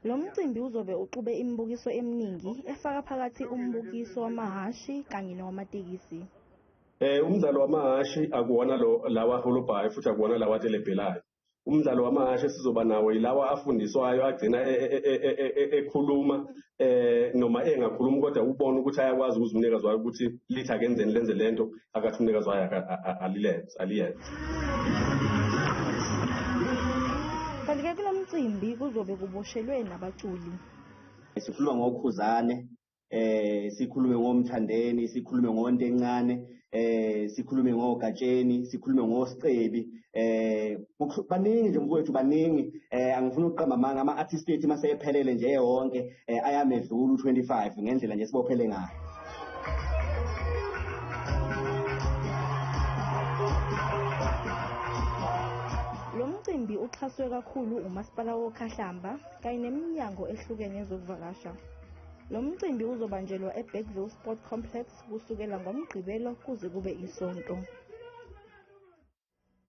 Lo mcimbi uzobe uxube imibukiso eminingi efaka phakathi umbukiso wamahhashi kanye nowamatekisi. Umdlalo wamahhashi akuwona lo lawa aholobhayo futhi akuwona lawa atelebhelayo. Umdlalo wamahhashi esizoba nawo yilawa afundiswayo agcina ekhuluma noma engakhulumi kodwa ubone ukuthi ayakwazi ukuze umnikazi wayo ukuthi lithi akenzeni lenze lento akathi umnikazi wayo alilenze aliyenze. Kanti-ke kulo mcimbi kuzobe kuboshelwe nabaculi. Sikhuluma ngoKhuzane, sikhulume ngoMthandeni, sikhulume ngoNtencane, sikhulume ngoGatsheni, sikhulume ngoSicebi, baningi nje mfowethu, baningi. Angifuni ukuqamba amanga, ama-artist ethu mase ephelele nje wonke ayamedlula u-25 ngendlela nje sibophele ngayo. Lo mcimbi uxhaswe kakhulu uMasipala woKhahlamba kanye neminyango ehlukene yezokuvakasha. Lo mcimbi uzobanjelwa eBergville Sport Complex kusukela ngoMgqibelo kuze kube isonto.